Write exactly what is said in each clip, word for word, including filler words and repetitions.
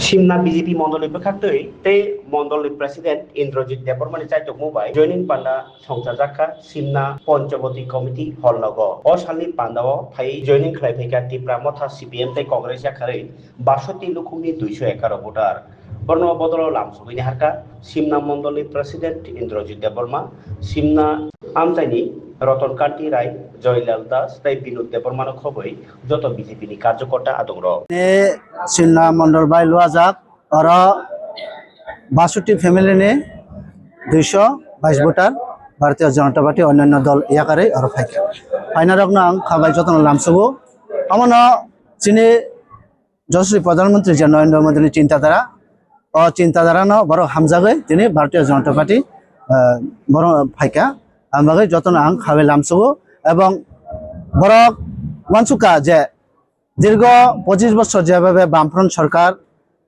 Simna B J P mondolni bwkhaktwi tei mondolni president Indrajit Debbarmani chaitokmung bai joining panda songchajakha Simna Panchawati Committee hall nogo. O salni pandao phai joining khlai phaikha Tipra Motha C P M tei Congress yakarwi basoti lukhumni duiso ekaro voter. Borno bodolo lamsogwini harkha Simna mondolni president Indrajit Debbarma, Simna amchaini Ratan Kanti Rai, Joylal Das tei Binod Debbarmano khobwi joto B J P ni karjokorta adongrok. Ni Simna mondol bai luajak, oro basoti family ni duiso bais voter, Bharatiya Janata Party, onyanno dol yakarwi oro phaikha. Phainarokno ang khabai jotono lamsogo. Omono chini Yashaswi Pradhan Mantri je Narendra Modi ni chinta dhara, o chinta dhara no borok hamjagwi tini Bharatiya Janata Party, ah, borok phaikha. Ang bagwi jotono ang khabai lamsogo, ebong borok uansukha je dirgo pochis bosor jebhabe Bamfront sorkar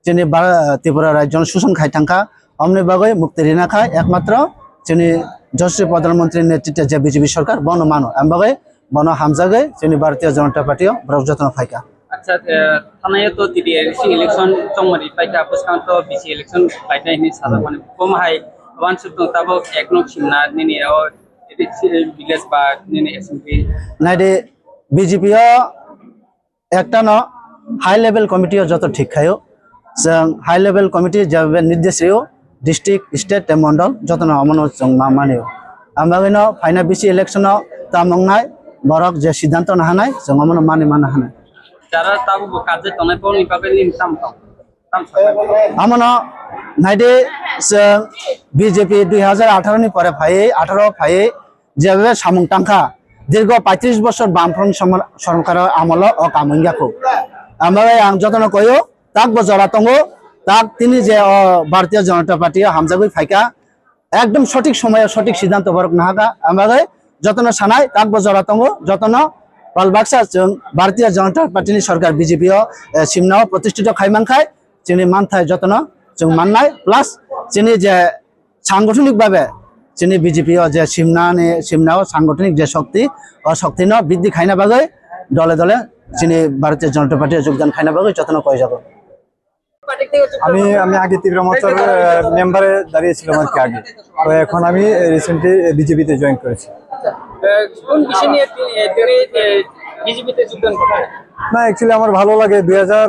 chini Bhar-, Tripura rajyo no shoson khai thangkha, omni bagwi mukti rina khai ekmatro chini Yashaswi Pradhan Mantri netritwe je B J P sorkar bono mano. Ang bagwi bono hamjagwi chini Bharatiya Janata Party o borok jotono phaikha. Acha, eh, thanai to T D A C election chongmani paikha, bwskang to B C election paikha hini sajak mani. Kom hai wansuk tong tabok ek nok Simna nini o village ba nini assembly. Naidi B J P o ekta no high level committee o joto thik khaio. Chwng high level committee je nirdesh rio, district, state tei mondol jotono omono chwng ma manio. Ang bagwino phaina B C election o tamo wngnai, borok je siddhanto no hanai, chwng omono mani mana hanai. Jara tabuk bo kajai tongnai borokni bagwi nini tamo tong? Tamo sakha? Amono naidi chwng B J P dui hazar atharo ni pore phaiwi, atharo phaiwi, jebe samung tangkha, dirgo paitris bosor Bamfront somor-, sorkar amolo o kaam wngya kho. Ambai ang jotono koyo, takbo jora tongo, tak tini je o Bharatiya Janata Party o hamjagwi phaikha, ekdom sothik somoyo sothik siddhanto borok nahakha. Ambai jotono sanai, takbo jora tongo, jotono pal baksa chwng Bharatiya Janata Party ni sorkar B J P o, eh, Simna o protishthito khai mankhai, chini manthai jotono chwng mannai, plus chini je sangothonik babe chini B J P o je Simna ni, Simna o sangothonik je shokti, o shokti no briddhi khaina bagwi dole dole chini Bharatiya Janata Party o jogdan khaina bagwi jotono koijago. আমি আমি আগে তীব্র মোর্চার আহ, মেম্বারে দাঁড়িয়েছিলাম আর কি আগে। তো এখন আমি রিসেন্টলি বিজেপিতে জয়েন করেছি। কোন বিষয় নিয়ে তি- এ, তুমি বিজেপিতে যোগদান করলে? না, অ্যাকচুয়ালি আমার ভালো লাগে, দুই হাজার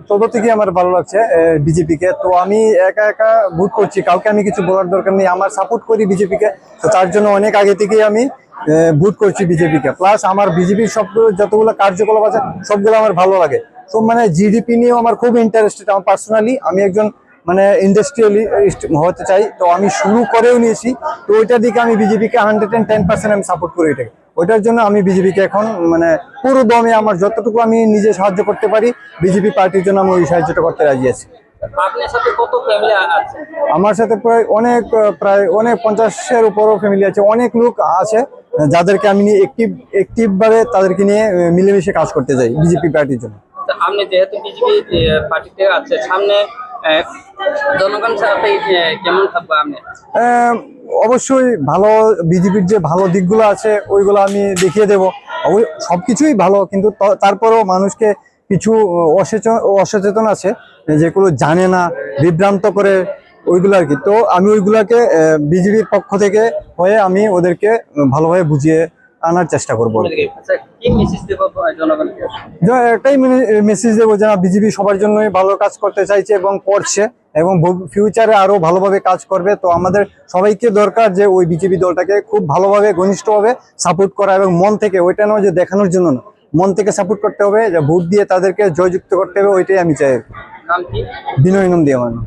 চোদ্দ থেকে আমার ভালো লাগছে বিজেপিকে। তো আমি একা একা ভোট করছি, কাউকে আমি কিছু বলার দরকার নেই। আমার সাপোর্ট করি বিজেপিকে, তো তার জন্য অনেক আগে থেকেই আমি আহ, ভোট করছি বিজেপিকে। প্লাস আমার বিজেপির সব যতগুলো কার্যকলাপ আছে, সবগুলো আমার ভালো লাগে। তো মানে জিডিপি নিয়েও আমার খুব ইন্টারেস্টেড। আমার পার্সোনালি আমি একজন মানে ইন্ডাস্ট্রিয়ালিস্ট হতে চাই, তো আমি শুরু করেও নিয়েছি। তো ওইটার দিকে আমি বিজেপিকে হান্ড্রেড অ্যান্ড টেন পার্সেন্ট আমি সাপোর্ট করি এটাকে। ওইটার জন্য আমি বিজেপিকে এখন মানে পুরো দমে আমার যতটুকু আমি নিজে সাহায্য করতে পারি, বিজেপি পার্টির জন্য আমি ওই সাহায্যটা করতে রাজি আছি। আপনার সাথে কত ফ্যামিলি আছে? আমার সাথে প্রায় অনেক, আহ, প্রায় অনেক পঞ্চাশের উপরও ফ্যামিলি আছে, অনেক লোক আছে যাদেরকে আমি নিয়ে অ্যাক্টিভ, অ্যাক্টিভ ভাবে তাদেরকে নিয়ে, আহ, মিলেমিশে কাজ করতে চাই বিজেপি পার্টির জন্য। তো আপনি যেহেতু বিজেপি পার্টিতে আছে, সামনে আহ, জনগণ সাথে আহ, কেমন থাকবো আপনি? আহ, অবশ্যই ভালো, বিজেপির যে ভালো দিকগুলো আছে ওইগুলো আমি দেখিয়ে দেবো। অবশ্য সবকিছুই ভালো, কিন্তু ত- তারপরেও মানুষকে কিছু অসচেতন, অসচেতন আছে, যেগুলো জানে না, বিভ্রান্ত করে ওইগুলো আর কি। তো আমি ওইগুলাকে বিজেপির পক্ষ থেকে হয়ে আমি ওদেরকে ভালোভাবে বুঝিয়ে আনার চেষ্টা করবো আর কি। আচ্ছা, কি মেসেজ দেবো জনগণকে? যে একটাই মেসেজ দেবো, যেন বিজেপি সবার জন্যই ভালো কাজ করতে চাইছে এবং করছে, এবং ফিউচারে আরো ভালোভাবে কাজ করবে। তো আমাদের সবাইকে দরকার যে ওই বিজেপি দলটাকে খুব ভালোভাবে, ঘনিষ্ঠভাবে সাপোর্ট করা এবং মন থেকে, ওইটা নয় যে দেখানোর জন্য না, মন থেকে সাপোর্ট করতে হবে, যে ভোট দিয়ে তাদেরকে জয়যুক্ত করতে হবে, ওইটাই আমি চাই। নাম কি? বিনয় নন্দী আমার নাম।